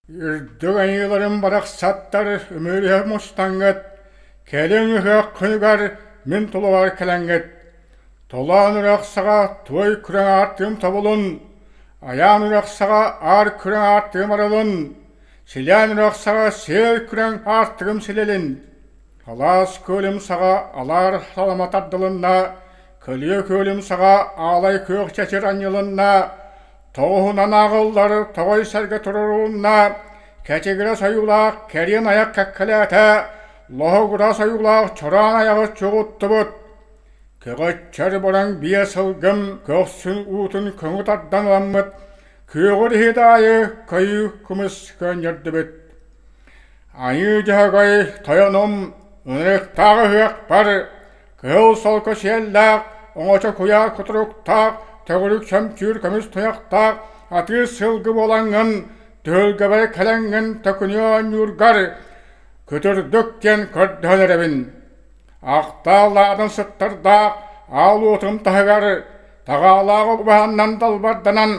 Үрдүк айыыларым барахсаттар үмүрүһэ мустаҥҥыт, кэлиҥ ыһыах күнүгэр мин тулабар кэлэҥҥит, Толоон үрэх саҕа туой күрэҥ аартыым тобулун, Айаан үрэх саҕа аар күрэҥ аартыым арылын, Силээн үрэх саҕа сиэл күрэҥ аартыгым силэлин, Алаас күөлүм саҕа алаар салама тардылынна, Көлүө күөлүм саҕа аалай күөх чэчир анньылынна, Тоҕуһунан ааҕыллар тоҕой сэргэ туруорулунна, кэчигирэс ойуулаах кэриэн айах кэккэлээтэ, лоһугурас ойуулаах чороон айаҕы чугуттубут. Көҕөччөр бороҥ биэ сылгым көхсүн уутун көҥү тардан ыламмыт, күөҕүр иһит аайы көйүү кымыс көөнньөрдүбүт. Айыы Дьөһөгөй тойонум ынырыктаах ыһыахпар Кыһыл солко сиэллээх, оҥочо куйаар кутуруктаах, төгүрүк чөмчүүр көмүс туйахтаах атыыр сылгы буолаҥҥын, түһүлгэбэр кэлэҥҥин төкүнү оонньуургар күтүрдүк диэн көрдөһөн эрэбин. Ахтааллаатын сыттардаах аал уотум таһыгар таҕаалаах убаһаннан далбарданан,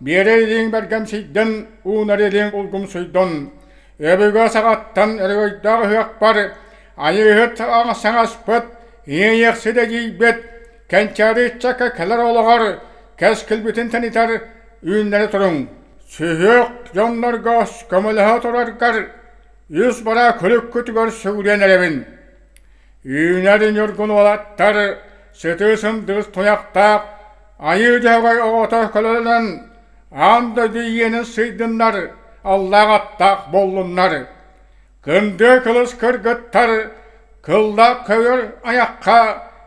биэрэ илииҥ бэргэмсийдин, уунар илииҥ улгумсуйдун. Өбүгэ саҕаттан өрөгөйдөөх ыһыахпар Айыыһыт саҥаспыт, иэйиэхсит эдьиийбит, кэнчээри ыччакка кэлэр олоҕор кэскилбитин тэнитэр үүннэри туруҥ. Сүһүөх дьоннорго көмөлөһө тураргар үс бара күлүккүтүгэр сүгүрүйэн эрэбин. Үүнэр ньургун уолаттар сытыы сындыыс туйахтаах Айыы Дьөһөгөй оҕото көлөлөнөн аан дойду иэнин сыйдыннар, аллаах аттаах буоллуннар. Кындыа кылыс кыргыттар кыллаах көйөр айахха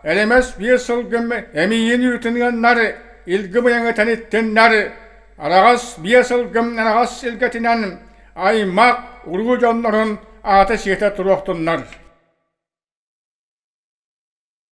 элэмэс биир сылгым эмиийин үүтүн ыаннар илги быйаҥы тэниттиннэр араҕас биэ сылгым араҕас илгэтинэн аймах уруу дьоннорун аата сиэтэ туруохтуннар.